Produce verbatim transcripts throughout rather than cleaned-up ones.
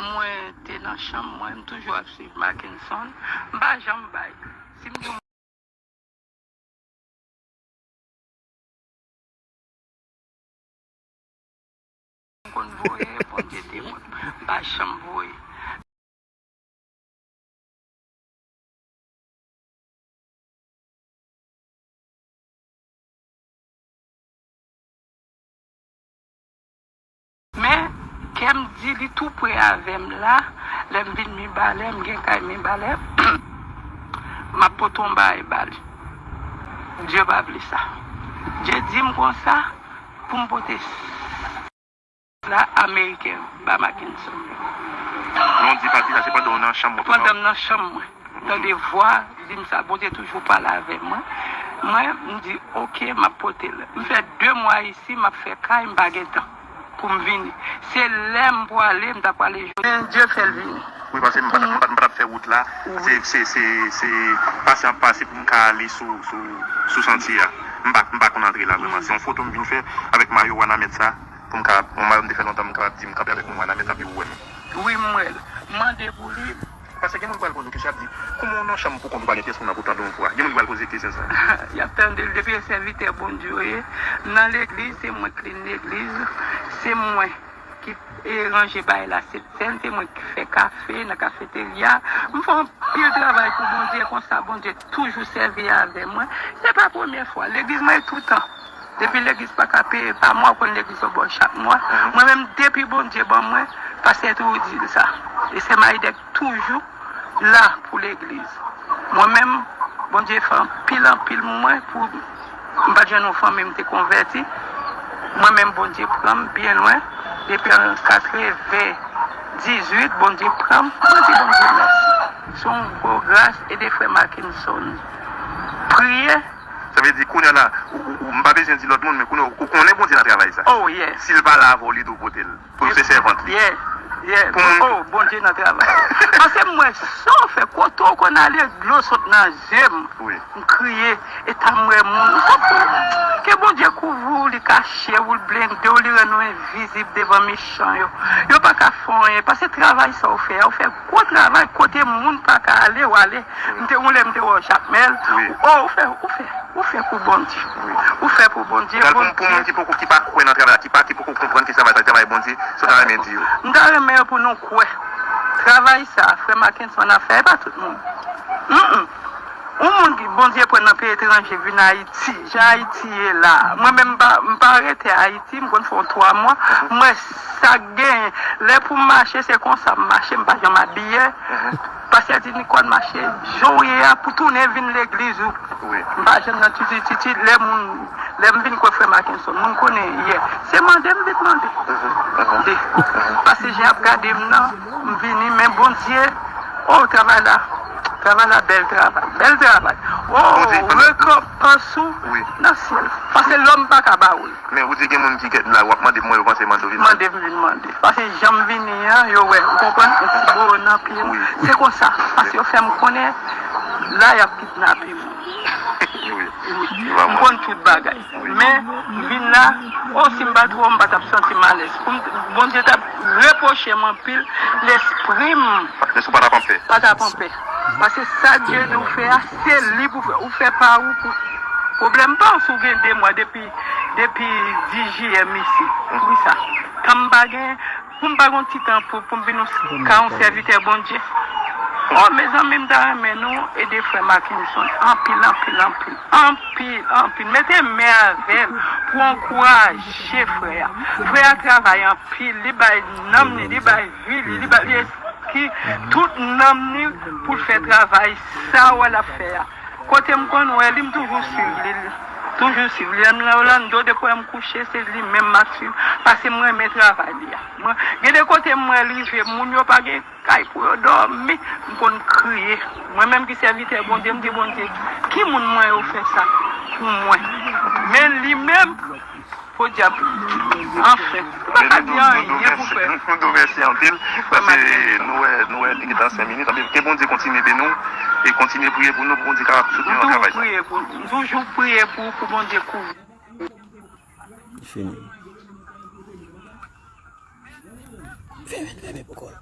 Mwen te nan chanm mwen, m toujou ap swiv Mackenson. M pa janm bay. Si m di w m konn voye, Bondye temwen. M pa janm voye. Men, kè m di li tou pre avè m la, lè m vin Mibalè, m gen kay Mibalè, m ap pote yon bagay ba li. Dye pa vle sa. Dye di m konsa pou m pote la Ameriken ba Mackenson. Lè w di pati sa, se pandan w nan chanm ou. Pandan m nan chanm mwen. Tande vwa, di m sa, Bondye toujou pale avè mwen. Mwen, m di, oke, m ap pote l. M fè de mwa isi, m ap fè kay, m pa gen tan pou m vini. Se lè m pwale, m ta pwale jodi. Men Dye fè l vini. Wi, paske m pa t ap, m pa t, m pa t ap fè wout la. Se, se, se, se pase ap pase pou m ka ale sou, sou, sou santye a. M pa, m pa konn antre la vrèman. Se yon foto m vin fè avèk mayo Wanament sa. Pou m ka, yon mayo m te fè lontan, m kapab di m kanpe avèk yon Wanament anpi ou wè m. Wi, m wè l. M mande pou li. Paske gen moun pral poze w kesyon, y ap di, kouman w nan chanm pou kont ou pa gen pyès moun nan pou tande yon vwa? Gen moun ki pral poze kesyon sa. Y ap tande l depi e sèvitè Bondye w ye. Nan legliz, se mwen k klin legliz. Se mwen ki, e, ranje bagay la, se sèn, se mwen ki fè kafe nan kafeterya. M fè anpil travay pou Bondye, konsa Bondye toujou sèvi avè mwen. Se pa premye fwa. Legliz mwen toutan. Depi legliz pa ka peye pa mwa, ou konn legliz yo ba w chak mwa. Mwen menm, depi Bondye ban mwen, pastè toujou di l sa. E sè Maïdè toujou la pou legliz. Mwen menm, Bondye fè anpil, anpil mwen pou m pa t jwenn yon fanmi m te konvèti. Mwen menm, Bondye pran m byen lwen. Depi an katrevendizuit, Bondye pran m. Mwen di Bondye mèsi. Se yon gwo gras, ede frè Mackenson. Priye. Sa vle di, kounye a la, ou, ou, ou, m pa bezwen di lòt moun, men kounye a, ou konnen Bondye nan travay sa. Oh, yes. Si l pa la avè w, li dwe pote l. Pou l se sèvant li. Yeah, yeah. Pou moun. Oh, Bondye nan travay. Paske m wè sa w fè, kote w konn ale, dlo sot nan je m. Wi. M kriye, eta m wè moun. Ke Bondye kouvri w, li kache w, li blende w, li rann ou envizib devan mechan yo. Yo pa ka fè w anyen, paske travay sa w fè a, w fè gwo travay, kote moun pa ka ale, w ale. M te, yon lè m te wè w Jakmèl. Wi. Oh, ou fè, ou fè, ou fè pou Bondye. Wi. Ou fè pou Bondye. Pou, pou moun ki poko, ki pa kwè nan travay la, ki pa, ki poko konprann ki travay sa, travay Bondye, sa w ta renmen di yo? M ta renmen pou nou kwè. Travay sa, frè Mackenson ap fè, e pa tout moun. Mm, mm. Yon moun ki Bondye pran nan peyi etranje vin Ayiti, jan Ayiti ye la. Mwen menm, m pa, m pa rete Ayiti, m konn fè yon twa mwa. M wè sa k genyen. Lè pou m mache, se konsa m mache, m pa janm abiye. Pastè di Nicole mache jan w ye a pou tounen vin legliz ou. Wi. M pa janm nan titi titi lè moun, lè m vin kwè frè Mackenson. Moun konnen yè. Se mande m vin mande. Paske jan y ap gade m nan, m vini, men Bondye, oh, travay la, travay la, bèl travay, bèl travay. Oh, rekonpans ou nan syèl. Paske lòm pa ka ba ou l. Men ou di gen moun ki kèt la, w ap mande pou mwen, yo panse mande w vin mande. Mande m vin mande. Paske jan m vini an, yo wè, ou konprann? Yon ti bowo nan pye m. Wi. Se konsa. Paske yo fè m konnen, la y ap kidnape moun. Wi. M konn tout bagay. Wi. Men, m vin la, o, si m pa t wè w, m pa t ap santi m alèz. Pou m, Bondye t ap repwoche m anpil, lespri m. Lespri w pa t ap anpè. Pa t ap anpè. Paske sa Dye di w fè a, se li pou fè. Ou fè pa ou pou. Pwoblèm pa w si w gen de mwa depi, depi dis jiyè m isi. Wi sa. Tan m pa gen, pou m pa gen yon ti tan pou, pou m vin yon, ka yon sèvitè Bondye. Oh, mezanmi, m ta renmen nou ede frè Mackenson. Anpil, anpil, anpil. Anpil, anpil. Mete men avè l pou ankouraje frè a. Frè a travay anpil. Li bay nanm li, li bay vi li, li bay, li ki tout nanm li pou l fè travay sa w wè l ap fè a. Kote m konn wè li, m toujou swiv li. Toujou swiv li. Lè m nan Orlando, depi wè m kouche, se li menm m ap swiv. Paske m renmen travay li a. Mwen, gen de kote m wè l rive, moun yo pa gen kay pou yo dòmi, m konn kriye. Mwen menm ki sèvitè Bondye, m di Bondye, ki moun mwen yo fè sa pou mwen? Men li menm, podyab, anfen, m pa ka di anyen pou fè. Nou di w mèsi anpil, paske nou wè, nou wè li gentan senk minit. Anpil, ke Bondye kontinye beni w e kontinye priye pou nou, pou Bondye kapab soutni nou nan travay sa. M toujou priye pou, m toujou priye pou, pou Bondye kouvri. Fini. Fèmen, fèmen pou kò l.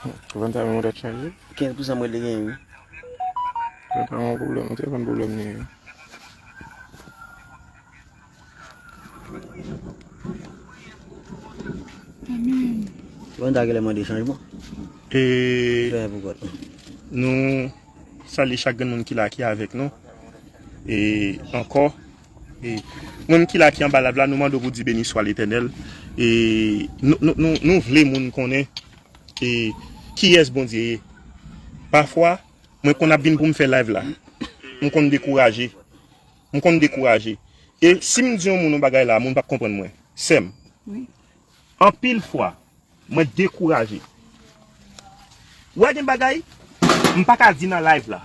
Ou konn sa menm ou tèt chaje? Kenz pou san mwen li genyen, wi. Sa pa yon pwoblèm, se pa yon pwoblèm li ye. Ou konn ta genlè mande chanjman? E Fè pou kòt. Nou salye chak grenn moun ki la, ki avèk nou. E ankò, e nou menm ki la, ki anba live la, nou mande w pou di beni swa Letènèl. E nou, nou, nou, nou vle moun konnen, e kiyès Bondye ye. Pafwa, mwen konn ap vin pou m fè live la, m konn dekouraje. M konn dekouraje. E si m di yon moun yon bagay la, moun p ap konprann mwen. Sè m. Wi. Anpil fwa, mwen dekouraje. Ou wè gen bagay, m pa ka di nan live la.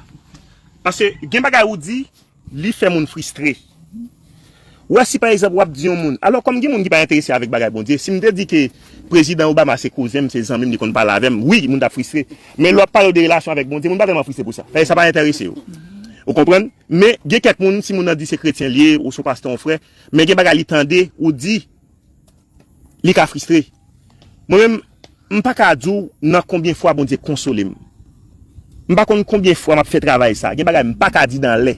Paske gen bagay ou di, li fè moun fristre. Ou wè si pa egzanp w ap di yon moun, alò kòm gen moun ki pa enterese avèk bagay Bondye, si m te di ke prezidan Obama se kouzen m, se zanmi m, li konn pale avè m, wi, moun t ap fristre. Men lè w ap pale de relasyon avèk Bondye, moun pa tèlman fristre pou sa. Paske sa pa enterese yo. Ou konprann? Men gen kèk moun, si moun nan di se kretyen li ye, ou se yon pastè, yon frè, men gen bagay li tande, ou di, li ka fristre. Mwen menm, m pa ka di w nan konbyen fwa Bondye konsole m. M pa konn konbyen fwa m ap fè travay sa. Gen bagay m pa ka di nan lè.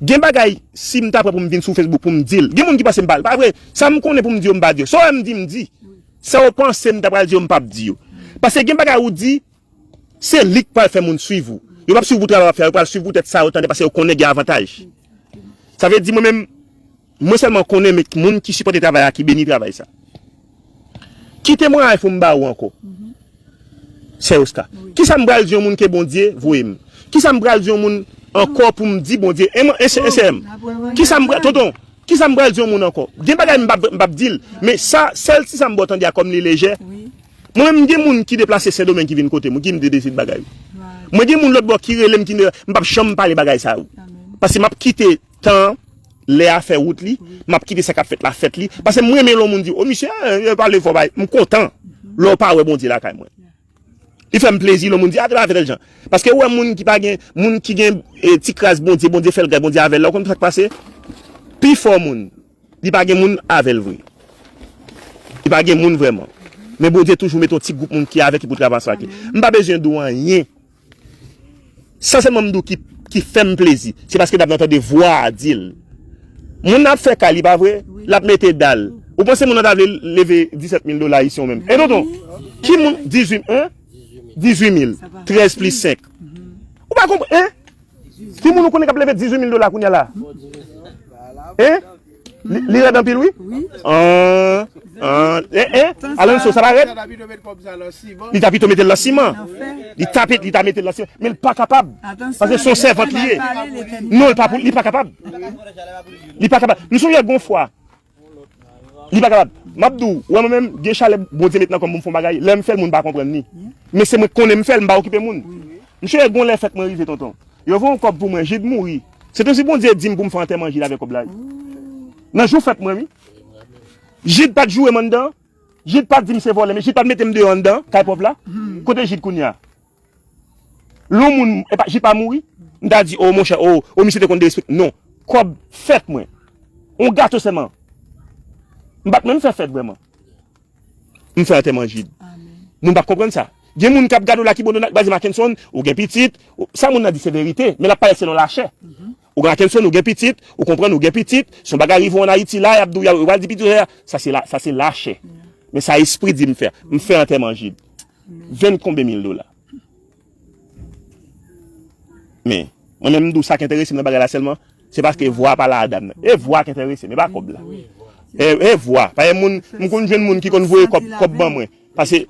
Gen bagay, si m ta pran pou m vin sou Facebook pou m di l, gen moun ki panse m pa, pa vre, sa m konnen pou m di yo, m pa di yo. Sa w wè m di, m di. Sa w panse m ta pral di yo, m p ap di yo. Paske gen bagay ou di, se li k pral fè moun swiv ou. Yo p ap swiv pou travay w ap fè a, yo pral swiv poutèt sa yo tande, paske yo konnen gen avantaj. Sa vle di mwen menm, mwen sèlman konnen men moun ki sipòte travay la, ki beni travay sa. Ki temwayaj pou m ba ou ankò? Sè Oscar. Wi. Kisa m pral di yon moun ke Bondye voye m? Kisa m pral di yon moun ankò pou m di Bondye? E mwen, e sè, e sè m. Kisa m pral, tonton, kisa m pral di yon moun ankò? Gen bagay m p ap, m p ap di l. Men sa, sèl ti sa m ba w tande a kòm li lejè. Wi. Mwen menm, gen moun ki deplase Sendomeng ki vin kote mwen, ki m te deside bagay. Mwen gen moun lòt bò ki rele m, ki m p ap janm pale bagay sa yo. Paske m ap kite tan an, lè a fè wout li, m ap kite sa k ap fèt la fèt li. Paske m renmen lè yon moun di, "O, misye, eh, eh, pale fò, bay." M kontan lè w pa wè Bondye lakay mwen. Li fè m plezi lè yon moun di, "A, te pa fè tèl jan." Paske ou wè moun ki pa gen, moun ki gen, eh, ti kras Bondye, Bondye fè l gras, Bondye avè l la, ou konn sa k pase? Pifò moun, li pa gen moun avè l vre. Li pa gen moun vrèman. Men Bondye toujou mete yon ti gwoup moun ki avèk li pou travay ansanm ak li. M pa bezwen di w anyen. Sa sèlman m di w ki, ki fè m plezi, se paske n ap nan tande vwa a di l. Moun nan ap fè kay li, pa vre? Wi. L ap mete dal. Ou panse moun nan ta vle leve disèt mil dola ayisyen ou menm? E tonton, ki moun, dizuit, en? Dizuit mil. Trèz plis senk. Ou pa konprann, en? Ki moun ou konnen k ap leve dizuit mil dola kounye a la? En? Li, li rèd anpil, wi. Wi. An, an, en, en. Alanso, sa pa rèd? Li ta pito mete l nan siman. Li ta pet, li ta mete l nan siman. Men l pa kapab. Paske se yon sèvant li ye. Non, li pa pou, li pa kapab. Li pa kapab. M sonje gon fwa. Li pa kapab. M ap di w, wè mwen menm, gen chalè Bondye met nan kò m pou m fè yon bagay. Lè m fè l, moun pa konprann li. Men se mwen k konnen m fè l, m pa okipe moun. M sonje gon lè fèt mwen rive, tonton. Yo voye yon kòb pou mwen, Jid mouri. Se tankou si Bondye di m pou m fè antèman Jid avèk kòb la. Nan jou fèt mwen, wi. Jid pa t joure m anndan. Jid pa t di m se vòlè, men Jid pa t mete m deyò anndan, kay pòv la. Kote Jid kounye a? Lè yon moun, epa, Jid pa mouri? M ta di, o, monchè, o, o, misye te konn derespekte. Non. Kòb fèt mwen. On gato sèlman. M pa t menm fè fèt vrèman. M fè antèman Jid. Moun p ap konprann sa. Gen moun k ap gade w la ki bon, yo di Mackenson, ou gen pitit, ou, sa moun nan di se verite, men l ap pale selon lachè. Ou gen Mackenson, ou gen pitit, ou konprann, ou gen pitit, se yon bagay rive w ann Ayiti la, y ap di w, y ap, yo pral di pitit ou sa, sa se la, sa se lachè. Men sa espri di m fè. M fè antèman Jid. Venn konbyen mil dola. Men, mwen menm m di w sa k enterese m nan bagay la sèlman, se paske vwa a pa ladan l. E vwa k enterese m, e pa kòb la. E, e vwa. Paske moun, m konn jwenn moun ki konn voye kòb, kòb ban mwen. Paske,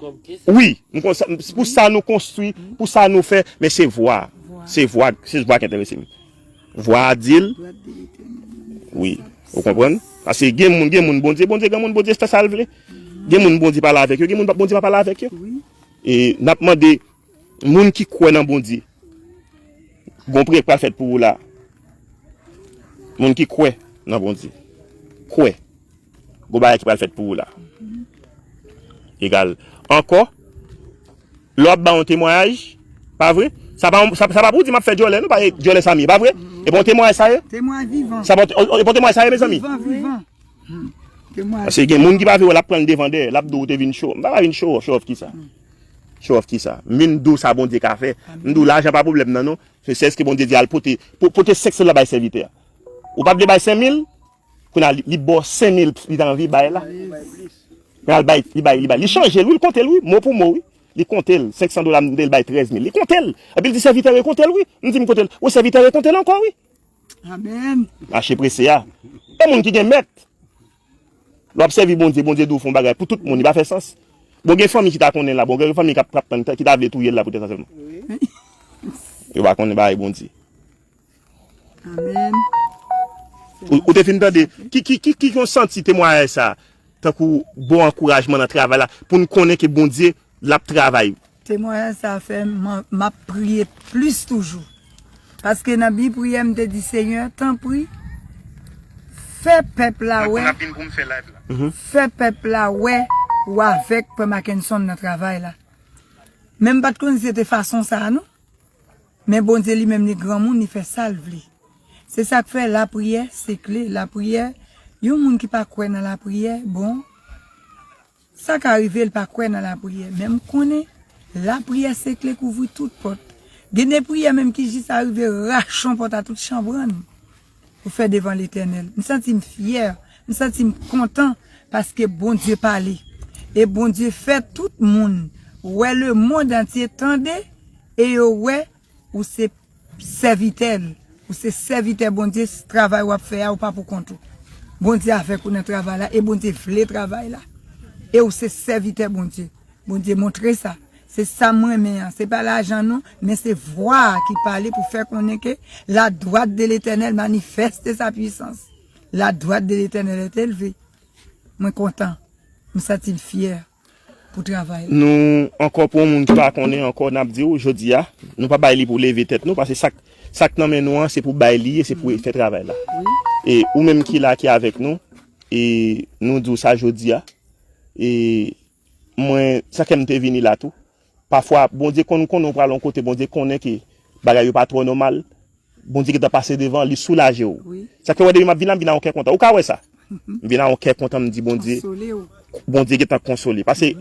wi, m konn sa, pou sa nou konstwi, pou sa nou fè, men se vwa. Se vwa, se vwa k enterese m. Vwa a di l, wi. Ou konprann? Paske gen moun, gen moun Bondye, Bondye gen moun, Bondye fè sa l vle. Gen moun Bondye pale avèk yo, gen moun pa, Bondye pa pale avèk yo. E n ap mande moun ki kwè nan Bondye, gon priyè k pral fèt pou ou la. Moun ki kwè nan Bondye, kwè. Gon bagay ki pral fèt pou ou la. Egal. Ankò, lè w ap ba yon temwayaj, pa vre? Sa pa, sa, sa pa pou di m ap fè dyòlè, non, pa dyòlè sa m ye, pa vre? E pa yon temwayaj sa ye? Temwayaj vivan. Sa pa, e pa yon temwayaj sa ye, mezanmi? Vivan, vivan. Temwayaj. Paske gen moun ki pa vle wè, l ap pran l devan dèyè, l ap di w ou te vin show. M pa vin show, show off kisa? Show off kisa? M vin di w sa Bondye ka fè. M di w lajan pa pwoblèm nan non. Se sèske Bondye di al pote, po- pote senk san dola bay sèvitè a. Ou pa vle bay senk mil? Kounye a li, li ba w senk mil, li ta anvi bay la. Kounye a li bay, li bay, li bay. Li chanje l wi, li konte l wi, mo pou mo wi. Li konte l, senk san dola m te l bay trèz mil. Li konte l. Epi l di sèvitè yo konte l wi. M di m konte l. Wi, sèvitè yo konte l ankò wi. Amèn. Mache prese a. E moun ki gen mèt. Lè w ap sèvi Bondye, Bondye di w fè yon bagay pou tout moun, li pa fè sans. Bon, gen fanmi ki ta konnen la, bon, gen fanmi k ap, k ap tann, ki ta vle touye l la poutèt sa sèlman. Yo pa konnen bagay Bondye. Amèn. Ou, ou te fin tande, ki, ki, ki, ki yon santi temwayaj sa, tankou bon ankourajman nan travay la, pou n konnen ke Bondye, l ap travay. Temwayaj sa fè m, m ap priye plis toujou. Paske nan bi priyè m te di Senyè, tanpri, fè pèp la wè, fè pèp la wè ou avèk Pè Mackenson nan travay la. Men m pa t konn si se te fason sa a non. Men Bondye li menm li granmoun, li fè sa l vle. Se sa k fè lapriyè se kle. Lapriyè, yon moun ki pa kwè nan lapriyè, bon, sa ka rive l pa kwè nan lapriyè. Men m konnen lapriyè se kle k ouvri tout pòt. Gen de priyè menm ki jis arive rache yon pòt a tout chanbrann. Ou fè devan Letènèl. M santi m fyè, m santi m kontan paske Bondye pale. E Bondye fè tout moun wè lemonn antye tande e yo wè ou se sèvitè l. Ou se sèvitè Bondye, travay w ap fè a, ou pa pou kont ou. Bondye avèk ou nan travay la e Bondye vle travay la. E ou se sèvitè Bondye. Bondye montre sa. Se sa m renmen an. Se pa lajan non, men se vwa a ki pale pou fè konnen ke la droite de l'Éternel manifeste sa puissance. La droite de l'Éternel est élevée. Mwen kontan. M santi m fyè pou travay la. Nou ankò pou yon moun ki pa konnen ankò n ap di w jodi a, nou pa bay li pou leve tèt nou paske sa k sa k nan men nou an se pou bay li ye, se pou fè travay la. E ou menm ki la ki avèk nou, e nou di w sa jodi a, e Mwen, sa k fè m te vini la tou. Pafwa, Bondye konn konnen w pral yon kote, Bondye konnen ke bagay yo pa twò nòmal. Bondye gentan pase devan, li soulaje w. Sa k fè w wè depi m ap vin la, m vin a yon kè kontan. Ou ka wè sa. M vin a yon kè kontan, m di Bondye, Bondye gentan konsole. Paske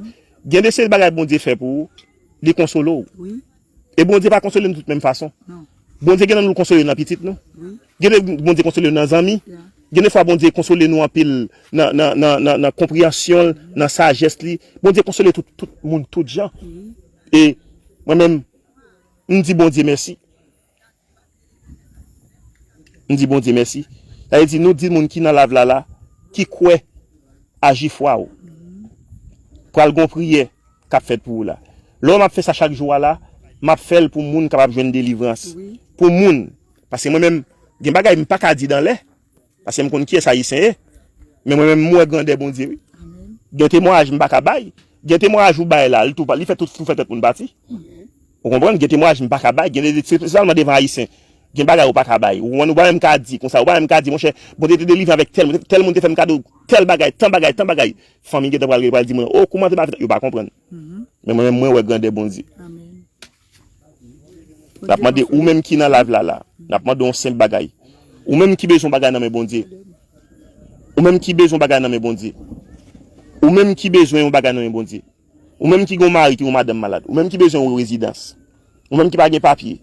gen de seri bagay Bondye fè pou ou, li konsole w. E Bondye pa konsole nou tout menm fason. Bondye gen nan nou l konsole nan pitit nou. Gen de Bondye konsole nou nan zanmi. Gen de fwa Bondye konsole nou anpil nan, nan, nan, nan, nan konpreyansyon l, nan sajès li. Bondye konsole tout, tout moun tout jan. E mwen menm, m di Bondye mèsi. M di Bondye mèsi. Sa vle di nou di moun ki nan live la la, ki kwè aji fwa w. Pral gon priyè k ap fèt pou ou la. Lè m ap fè sa chak jou a la, m ap fè l pou moun kapab jwenn delivrans. Pou moun. Paske mwen menm, gen bagay m pa ka di dan lè. Paske m konn kiyès Ayisyen ye. Men mwen menm m wè grandè Bondye wi. Gen temwayaj m pa ka bay. Gen temwayaj ou bay la, li tou li fè tout tou fè tèt moun pati. Ou konprann? Gen temwayaj m pa ka bay. Gen de se sèlman devan Ayisyen. Gen bagay ou pa ka bay. Ou konprann? Ou pa menm ka di konsa. Ou pa menm ka di monchè, Bondye te delivre avèk tèl moun, tèl moun te fè m kado tèl bagay, tan bagay, tan bagay. Fanmi gentan pral pral di mwen, o kouman te ba yo pa konprann. Men mwen menm mwen wè grandè Bondye. N ap mande ou menm ki nan live la la, n ap mande yon senp bagay. Ou menm ki bezwen yon bagay nan men Bondye. Ou menm ki bezwen yon bagay nan men Bondye. Ou menm ki bezwen yon bagay nan men Bondye. Ou menm ki gen yon mari ki yon madanm malad. Ou menm ki bezwen yon rezidans. Ou menm ki pa gen papye.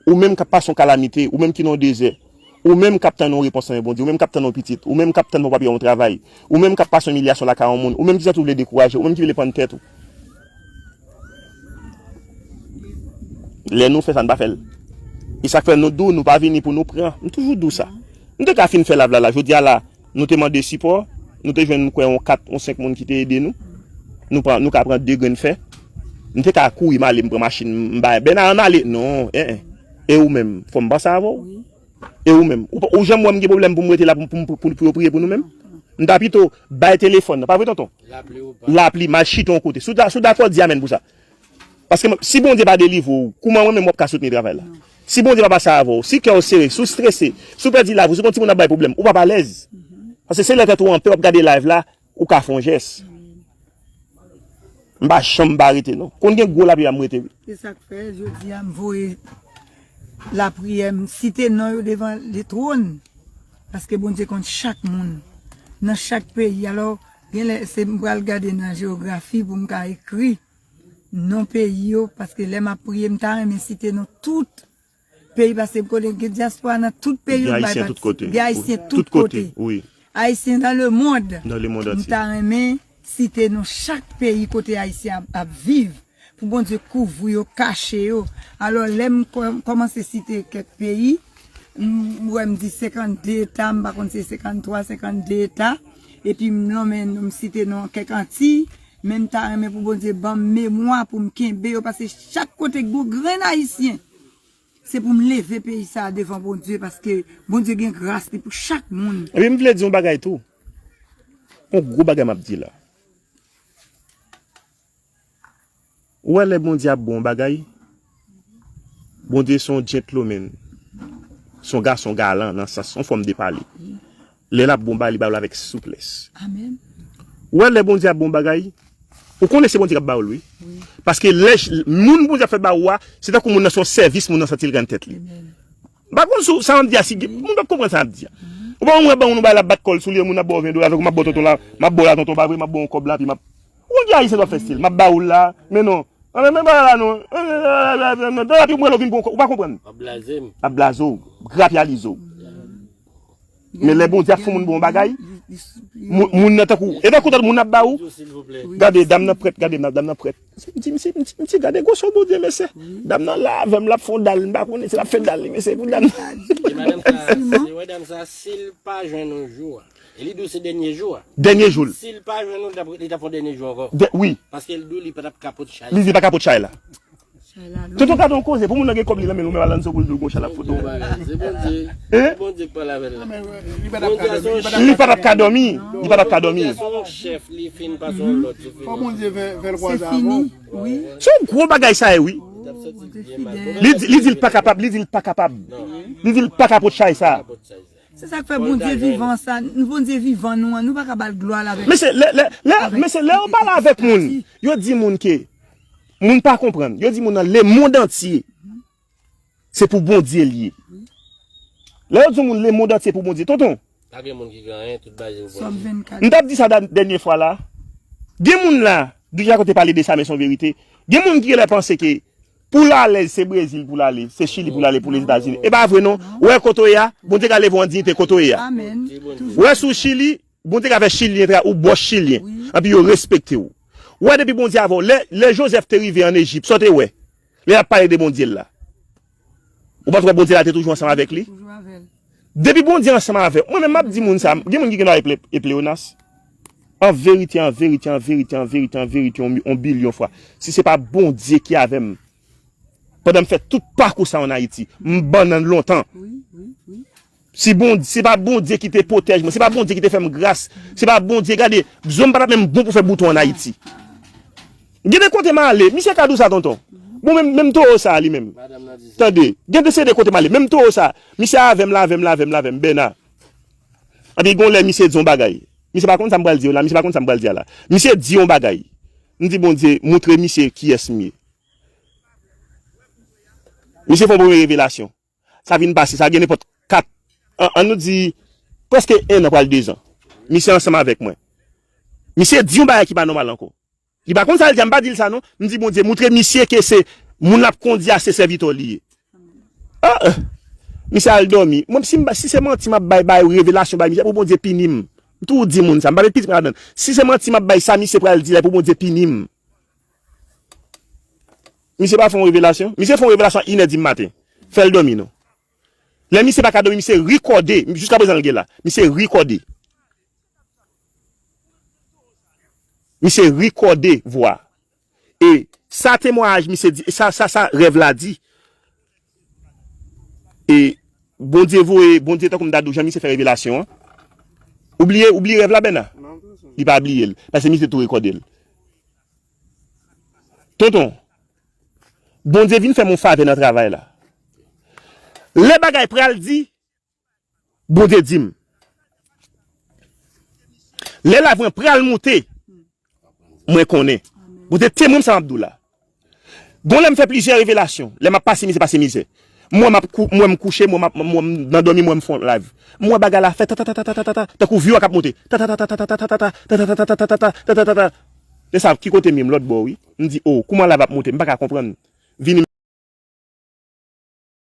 Ou menm k ap pase yon kalamite, ou menm ki nan yon dezè, ou menm k ap tann yon repons nan men Bondye, ou menm k ap tann yon pitit, ou menm k ap tann pou w pa peye yon travay, ou menm k ap pase yon imilyasyon lakay yon moun, ou menm ki santi w vle dekouraje, ou menm ki vle pann tèt ou. Lè nou fè sa, n pa fè l. E sa k fè nou di w, nou pa vini pou nou pran. M toujou di w sa. M te ka fin fè live la la, jodi a la, Nou te mande sipò, nou te jwenn m kwè yon kat, yon senk moun ki te ede nou. Nou pran, nou ka pran de grenn fè. M te ka kouri m ale m pran machin m bay. Bèna ann ale. Non, en en. E ou menm, fò m panse avè w. E ou menm. Ou, ou janm wè m gen pwoblèm pou m rete la pou, pou, pou, pou, pou yo priye pou nou menm? M ta pito bay telefòn nan. Pa vre tonton? Lapli ou pa. Lapli, m al chita yon kote. Si w da- si w dakò, di amèn pou sa. Paske si Bondye pa delivre w, kouman mwen menm w ap ka soutni travay la? Si Bondye pa pase avè w, si kè w sere, si w strese, si w pèdi lavi w, si w gon timoun ap bay pwoblèm, ou p ap alèz. Paske se lè tèt ou anpè, w ap gade live la, ou ka fè yon jès. M pa janm pa rete non. Konn gen gwo lapli la m rete wi. Se sa k fè jodi a m voye lapriyè, m site non yo devan letwòn. Paske Bondye konn chak moun nan chak peyi. Alò, genlè se m pral gade nan jewografi pou m ka ekri. non peyi yo, paske lè m ap priye, m ta renmen site non tout peyi, paske m konnen gen dyaspora nan tout peyi yo, bay Ayisyen tout kote. Gen Ayisyen tout kote. Wi. Ayisyen dans le monde. Dans le monde entier. M ta renmen site non chak peyi kote Ayisyen ap, ap viv, pou Bondye kouvri yo, kache yo. Alò, lè m kò- kòmanse site kèk peyi, m wè m di senkannde eta, m pa konn se senkanntwa, senkannde eta, epi m nonmen, m site non kèk Antiy, men m ta renmen pou Bondye ban m memwa pou m kenbe yo, paske chak kote k gon grenn Ayisyen, se pou m leve peyi sa a devan Bondye, paske Bondye gen gras li pou chak moun. Epi m vle di yon bagay tou. Yon gwo bagay m ap di la. Ou wè lè Bondye ap bon bagay, Bondye se yon gentleman. Se yon gason galan nan sans, yon fòm de pale. Lè l ap bon bagay, li ba w l avèk souplès. Amèn. Ou wè lè Bondye ap bon bagay, ou konnen se Bondye k ap ba w l, wi. Wi. Paske lè j- moun Bondye ap fè ba ou a, se tankou moun nan se yon sèvis, moun nan santi l rann tèt li. Amèn. M pa konn sou sa m ap di a, si gen- moun p ap konprann sa m ap di a. Ou pa wè mwen ban moun yon bagay, l ap bat kò l sou li, moun ap ba w ven dola, avèk ou m ap ba w tonton la, m ap ba w la tonton, pa vre, m ap ba w yon kòb la, pi m ap Ou konn ki Ayisyen t ap fè stil, m ap ba ou l la, men non. Anben, men bagay la non. Epi mwen lè w vin pran, ou pa konprann. Ap blaze m. Ap blaze w, grapyalize w. Men lè Bondye ap fè moun bon bagay, moun, moun nan tankou, e tankou tande moun ap ba ou. Gade, dam nan prèt, gade, dam nan prèt. M di, m di, m di, m di, gade gwosè Bondye, mesye. Dam nan la avè m, l ap fè yon dal, m pa konnen si l ap fè dal li, mesye, pou dam nan. E madanm sa, se wè dam sa, si l pa jwenn yon jou a. E li di w se dènye jou a. Dènye jou l. Si l pa jwenn ou, li t ap fè yon dènye jou ankò. Wi. Paske l di w li pa t ap ka pot chay. Li di li pa ka pot chay la. Tonton, gade yon koze, pou moun nan gen kòb li nan men l, ou menm al nan zo pou l di w gon chay l ap fout ou. Bon bagay, se Bondye. Se Bondye k pale avè l la. Bondye a se yon chèf. Li pa t ap ka dòmi. Li pa t ap ka dòmi. Bondye a se yon chèf, li fin pase yon lòd sou fini. Fò Bondye fè, fè l kwaze avè w. Se fini, wi. Se yon gwo bagay sa ye, wi. Li di, li di l pa kapab, li di l pa kapab. Li di l pa ka pot chay sa. Se sa k fè Bondye vivan sa, Bondye vivan nou an, nou pa ka ba l glwa l avèk. Mesye, lè, lè, lè, mesye, lè yo pale avèk moun, yo di moun ke, moun pa konprann, yo di moun nan lemonn antye, se pou Bondye l ye. Lè yo di moun lemonn antye pou Bondye, tonton. Pa gen moun ki gen anyen, tout bagay se pou Bondye. M t ap di sa dènye fwa la, gen moun la, Doudja konte pale de sa, men se yon verite. Gen moun ki genlè panse ke pou l alèz, se Brezil pou l ale, se Chili pou l ale, pou Lezetazini. E pa vre non. Ou wè kote w ye a, Bondye ka leve w an diyite kote w ye a. Amèn. Ou wè si w Chili, Bondye ka fè Chilyen tra-, ou bòs Chilyen. Anpi yo respekte w. Ou wè depi Bondye avè w, lè, lè Jozèf te rive ann Ejip, sa w te wè? Lè l ap pale de Bondye l la. Ou pa t wè Bondye la te toujou ansanm avèk li? Toujou avè l. Depi Bondye ansanm avè w, mwen menm m ap di moun sa, gen moun ki gen dwa e ple-, e pleyonas. An verite, an verite, an verite, an verite, an verite, yon, yon bilyon fwa. Si se pa Bondye ki avè m, pandan m fè tout pakou sa ann Ayiti, m bannann lontan. Wi, wi, wi. Si Bondye, se pa Bondye ki te pwotèj mwen, se pa Bondye ki te fè m gras, se pa Bondye, gade, zo m pa t ap menm bon pou fè bouton ann Ayiti. Gen de kote m ale, misye ka di w sa, tonton. Bon, menm, menm towo sa a li menm. Tande, gen de se de kote m ale, menm towo sa a, misye avè m, l avè m, l avè m, l avè m, Bèna. Anpi gon lè misye di yon bagay. Misye pa konn sa m pral di yo la, misye pa konn sa m pral di a la. Misye di yon bagay. M di, Bondye, moutre misye kiyès m ye. Misye fè yon premye revelasyon. Sa vin pase, sa gen nenpòt kat, an, ann nou di, prèske en an pral de zan. Misye ansanm avèk mwen. Misye di yon bagay ki pa nòmal ankò. Li pa konn sa l di a, m pa di l sa non. M di, Bondye, moutre misye ke se moun l ap kondi a, se sèvitè w li ye. Ah, ah. Misye al dòmi. Mwen, si m, si se manti m ap bay, bay revelasyon, bay misye, pou Bondye pini m. M toujou di moun sa, m pa met pitit mwen ladann. Si se manti m ap bay sa misye pral di la, pou Bondye pini m. Misye pa fè yon revelasyon. Misye fè yon revelasyon a inè di maten. Fè l dòmi non. Lè misye pa ka dòmi, misye rekòde. Jiskaprezan l gen la. Misye rekòde. Misye rekòde vwa. E sa temwayaj misye di, sa, sa, sa rèv la di. E Bondye voye, Bondye tankou m ta di w jan misye fè revelasyon an. Ou bliye, ou bliye rèv la, Bèna? Li pa bliye l. Paske misye tou rekòde l. Tonton, Bondye vin fè m yon favè nan travay la. Lè bagay pral di, Bondye di m. Lè lavwen pral moute, mwen konnen. Bondye temwen m sa m ap di w la. Gon lè m fè plizyè revelasyon. Lè m ap pase mizè, pase mizè. M wè m ap kou-, m wè m kouche, m wè m ap, m wè m nan dòmi, m wè m fè yon live. M wè bagay la fè ta, ta, ta, ta, ta, ta, ta, ta, tankou view a k ap monte. Ta, ta, ta, ta, ta, ta, ta, ta, ta, ta, ta, ta, ta, ta, ta, ta, ta, ta, ta. Lè sa ki kote m ye, m lòt bò wi. M di, "Oh, kouman live ap monte?" M pa ka konprann. Vini